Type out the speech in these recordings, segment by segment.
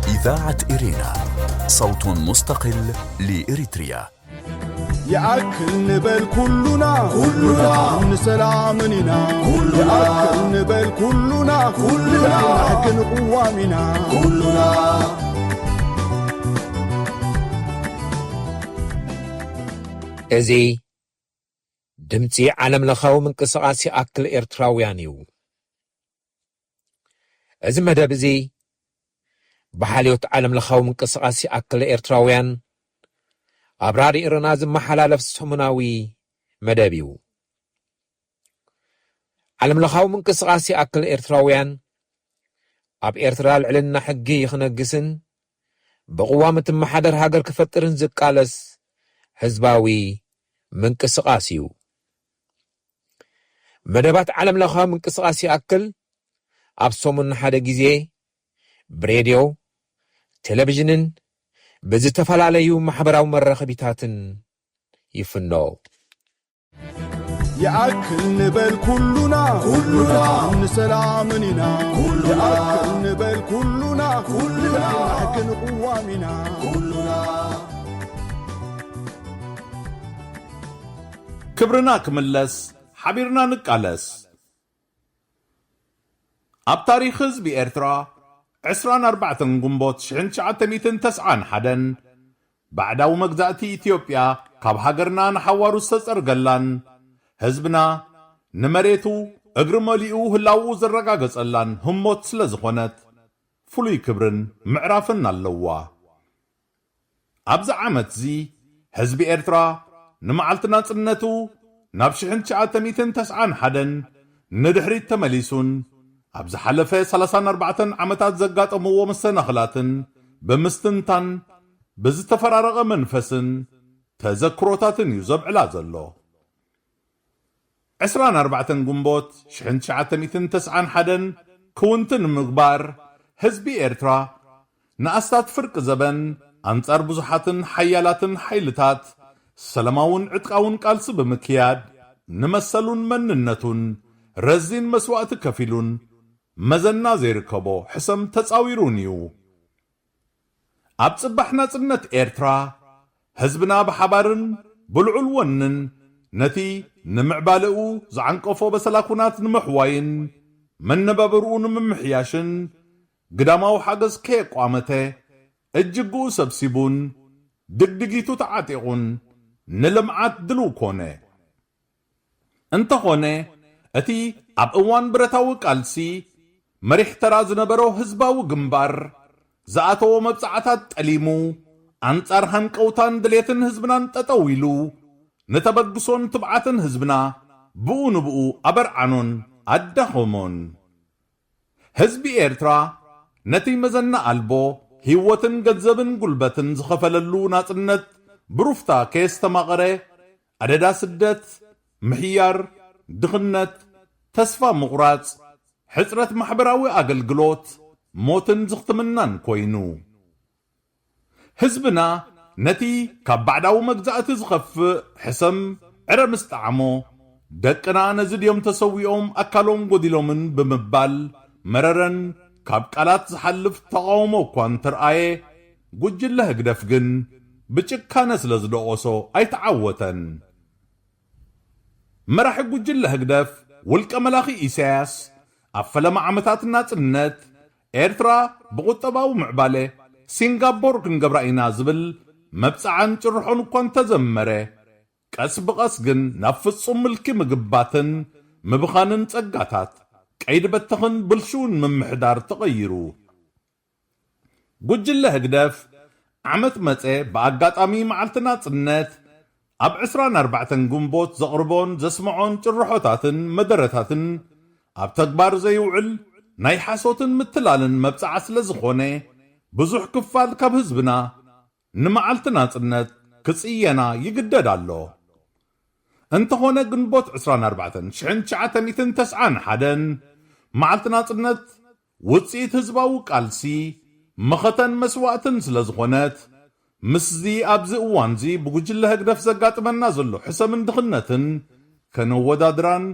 إذاعة إرينا، صوت مستقل لإريتريا. يأكل نبل كلنا، كلنا. نسلام نينا، كلنا. يأكل نبل كلنا، كلنا. كلنا. حق قوامنا، كلنا. እዚ ድምጺ ዓለምለኻዊ ምንቅስቓስ ይኣክል ኤርትራውያን እዩ። እዚ መደብ እዚ ብሓልዮት ዓለምለኻዊ ምንቅስቓስ ይኣክል ኤርትራውያን ኣብ ራድዮ ኤረና ዝመሓላለፍ ሰሙናዊ መደብ እዩ። ዓለምለኻዊ ምንቅስቓስ ይኣክል ኤርትራውያን ኣብ ኤርትራ ልዕልና ሕጊ ክነግስን ብቕዋም እትመሓደር ሃገር ክፈጥርን ዝቃለስ ህዝባዊ ምንቅስቓስ እዩ። መደባት ዓለምለኻዊ ምንቅስቓስ ይኣክል ኣብ ሰሙን ሓደ ግዜ ብሬድዮ፣ ቴሌቪዥንን ብዝተፈላለዩ ማሕበራዊ መራኸቢታትን ይፍኖ። يأكل نبل كلنا، كلنا. نسلام نينا، كلنا. يأكل نبل كلنا، كلنا. حق قوامنا، كلنا. ክብርና ክምለስ፣ ሓቢርና ንቃለስ። ኣብ ታሪኽ ህዝቢ ኤርትራ፣ ዕስራን ኣርባዕተን ግንቦት ሽሕን ትሽዓተ ሚእትን ተስዓን ሓደን፣ ባዕዳዊ መግዛእቲ ኢትዮጵያ ካብ ሃገርና ንሓዋሩ ዝተጸርገላን፣ ህዝብና ንመሬቱ እግሪ መሊኡ ህላውኡ ዘረጋገጸላን ህሞት ስለ ዝኾነት፣ ፍሉይ ክብርን ምዕራፍን ኣለዋ። ኣብዚ ዓመት'ዚ፣ ህዝቢ ኤርትራ ንመዓልቲ ናጽነቱ ናብ ሽሕን ትሽዓተ ሚእትን ተስዓን ሓደን ንድሕሪት ተመሊሱን፣ ኣብ ዝሓለፈ ሰላሳን ኣርባዕተን ዓመታት ዘጋጠምዎ መሰናኽላትን ብምስትንታን፣ ብዝተፈራረቐ መንፈስን ተዘክሮታትን እዩ ዘብዕላ ዘሎ። ዕስራን ኣርባዕተን ግንቦት ሽሕን ትሽዓተ ሚእትን ተስዓን ሓደን ክውንቲ ንምግባር፣ ህዝቢ ኤርትራ ንኣስታት ፍርቂ ዘበን ኣንጻር ብዙሓትን ሓያላትን ሓይልታት ሰላማውን ዕጥቃውን ቃልሲ ብምክያድ፣ ንመሰሉን መንነቱን ረዚን መስዋእቲ ከፊሉን መዘና ዘይርከቦ ሕሰም ተጻዊሩን እዩ። ኣብ ጽባሕ ናጽነት ኤርትራ፣ ህዝብና ብሓባርን ብልዑል ወንን ነቲ ንምዕባለኡ ዝዓንቀፎ በሰላ ኲናት ንምሕዋይን መነባብርኡ ንምምሕያሽን፣ ግዳማዊ ሓገዝ ከየቋመተ፣ እጅግኡ ሰብሲቡን ድግድጊቱ ተዓጢቑን ንልምዓት ድልው ኮነ። እንተኾነ፣ እቲ ኣብ እዋን ብረታዊ ቃልሲ መሪሕ ተራ ዝነበሮ ህዝባዊ ግንባር ዝኣተዎ መብጽዓታት ጠሊሙ፣ ኣንጻር ሃንቀውታን ድሌትን ህዝብናን ጠጠው ኢሉ፣ ንተበግሶን ትብዓትን ህዝብና ብኡ ንብኡ ኣበርዓኖን ኣዳኸሞን። ህዝቢ ኤርትራ ነቲ መዘና ኣልቦ ህይወትን ገንዘብን ጉልበትን ዝኸፈለሉ ናጽነት ብሩፍታ ከየስተማቐረ፣ ኣደዳ ስደት፣ ምሕያር፣ ድኽነት፣ ተስፋ ምቑራጽ፣ ሕጽረት ማሕበራዊ ኣገልግሎት፣ ሞትን ዝኽትምናን ኮይኑ። ህዝብና ነቲ ካብ ባዕዳዊ መግዛእቲ ዝኸፍእ ሕሰም ዕረ ምስ ጠዓሞ፣ ደቅና ነዚ ድዮም ተሰዊኦም ኣካሎም ጎዲሎምን ብምባል መረረን ካብ ቃላት ዝሓልፍ ተቓውሞ እኳ እንተርኣየ፣ ጉጅለ ህግደፍ ግን ብጭካነ ስለ ዝደቖሶ ኣይተዓወተን። መራሒ ጉጅለ ህግደፍ ውልቀ መላኺ ኢሳያስ፣ ኣብ ፈለማ ዓመታት ናጽነት፣ ኤርትራ ብቁጠባዊ ምዕባለ ሲንጋፖር ክንገብራ ኢና ዝብል መብጽዓን ጭርሖን እኳ እንተዘመረ፣ ቀስ ብቐስ ግን ናብ ፍጹም ምልኪ ምግባትን ምብኻንን ጸጋታት፣ ቀይዲ በተኽን ብልሽውን ምምሕዳር ተቐይሩ። ጉጅለ ህግደፍ ዓመት መጸ ብኣጋጣሚ መዓልቲ ናጽነት ኣብ ዕስራን ኣርባዕተን ግንቦት ዘቕርቦን ዘስምዖን ጭርሖታትን መደረታትን ኣብ ተግባር ዘይውዕል ናይ ሓሶትን ምትላልን መብጽዓ ስለ ዝኾነ፣ ብዙሕ ክፋል ካብ ህዝብና ንመዓልቲ ናጽነት ክጽየና ይግደድ ኣሎ። እንተኾነ፣ ግንቦት ዕስራን ኣርባዕተን ሽሕን ትሽዓተ ሚእትን ተስዓን ሓደን መዓልቲ ናጽነት ውጽኢት ህዝባዊ ቃልሲ፣ መኸተን መስዋእትን ስለ ዝኾነት፣ ምስዚ ኣብዚ እዋንዚ ብጉጅለ ህግደፍ ዘጋጥመና ዘሎ ሕሰምን ድኽነትን ከነወዳድራን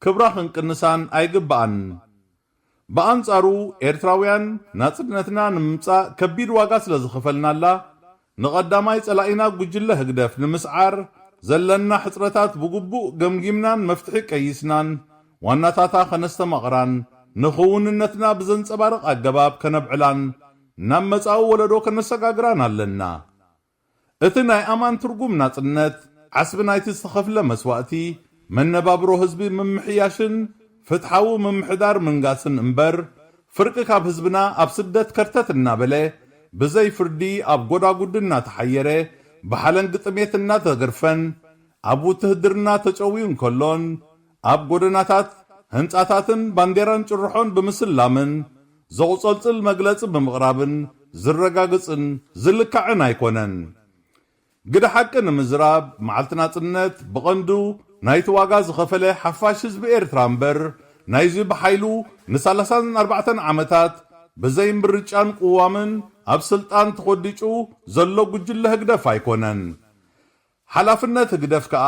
ክብራ ክንቅንሳን ኣይግብኣን። ብኣንጻሩ ኤርትራውያን ናጽነትና ንምምጻእ ከቢድ ዋጋ ስለ ዝኸፈልናላ፣ ንቐዳማይ ጸላኢና ጉጅለ ህግደፍ ንምስዓር ዘለና ሕጽረታት ብግቡእ ገምጊምናን መፍትሒ ቀይስናን፣ ዋናታታ ከነስተማቕራን ንኽውንነትና ብዘንጸባርቕ ኣገባብ ከነብዕላን ናብ መጻኢ ወለዶ ከነሰጋግራን ኣለና። እቲ ናይ ኣማን ትርጉም ናጽነት፣ ዓስቢ ናይቲ ዝተኸፍለ መስዋእቲ፣ መነባብሮ ህዝቢ ምምሕያሽን ፍትሓዊ ምምሕዳር ምንጋስን እምበር፣ ፍርቂ ካብ ህዝብና ኣብ ስደት ከርተት እናበለ፣ ብዘይ ፍርዲ ኣብ ጎዳጉዲ እናተሓየረ፣ ብሓለንጊ ጥሜት እናተገርፈን፣ ኣብ ውትህድርና ተጨውዩ እንከሎን፣ ኣብ ጎደናታት ህንጻታትን ባንዴራን ጭርሖን ብምስላምን፣ ዘቑጸልጽል መግለጺ ብምቕራብን ዝረጋግጽን ዝልካዕን ኣይኮነን። ግደ ሓቂ ንምዝራብ፣ መዓልቲ ናጽነት ብቐንዱ ናይቲ ዋጋ ዝኸፈለ ሓፋሽ ህዝቢ ኤርትራ እምበር፣ ናይዚ ብሓይሉ ንሰላሳን ኣርባዕተን ዓመታት ብዘይ ምርጫን ቅዋምን ኣብ ስልጣን ተኾዲጩ ዘሎ ጉጅለ ህግደፍ ኣይኮነን። ሓላፍነት ህግደፍ ከኣ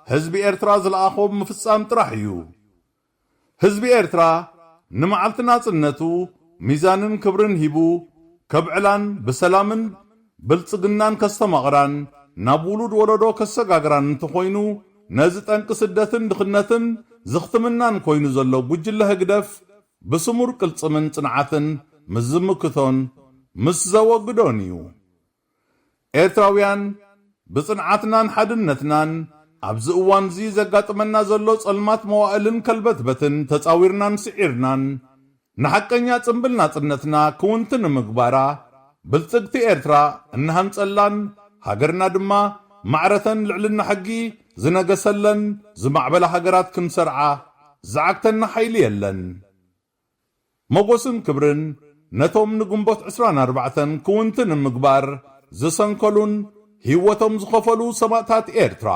ህዝቢ ኤርትራ ዝለኣኾ ምፍጻም ጥራሕ እዩ። ህዝቢ ኤርትራ ንመዓልቲ ናጽነቱ ሚዛንን ክብርን ሂቡ ከብዕላን ብሰላምን ብልጽግናን ከስተማቕራን ናብ ውሉድ ወለዶ ከሰጋግራን እንተኾይኑ፣ ነዚ ጠንቂ ስደትን ድኽነትን ዝኽትምናን ኮይኑ ዘሎ ጉጅለ ህግደፍ ብስሙር ቅልጽምን ጽንዓትን ምስ ዝምክቶን ምስ ዘወግዶን እዩ። ኤርትራውያን ብጽንዓትናን ሓድነትናን ኣብዚ እዋንዚ ዘጋጥመና ዘሎ ጸልማት መዋእልን ከልበትበትን ተጻዊርናን ስዒርናን፣ ንሓቀኛ ጽምብል ናጽነትና ክውንቲ ንምግባራ፣ ብልጽግቲ ኤርትራ እንሃንጸላን፣ ሃገርና ድማ ማዕረተን ልዕልና ሕጊ ዝነገሰለን ዝማዕበላ ሃገራት ክንሰርዓ ዝዓግተና ሓይሊ የለን። ሞጎስን ክብርን ነቶም ንግንቦት ዕስራን ኣርባዕተን ክውንቲ ንምግባር ዝሰንከሉን ህይወቶም ዝኸፈሉ ሰማእታት ኤርትራ።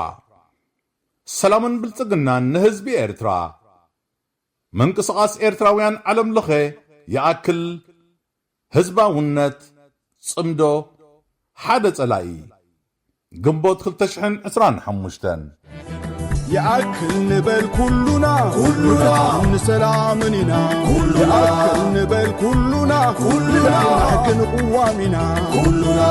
ሰላምን ብልጽግናን ንህዝቢ ኤርትራ። ምንቅስቓስ ኤርትራውያን ዓለም ለኸ ይኣክል። ህዝባውነት፣ ጽምዶ፣ ሓደ ጸላኢ። ግንቦት ክልተ ሽሕን ዕስራን ሓሙሽተን። ይኣክል ንበል ኩሉና፣ ኩሉና። ንሰላምን ኢና፣ ኩሉና። ይኣክል ንበል ኩሉና፣ ኩሉና። ንሕግን ቅዋም ኢና፣ ኩሉና።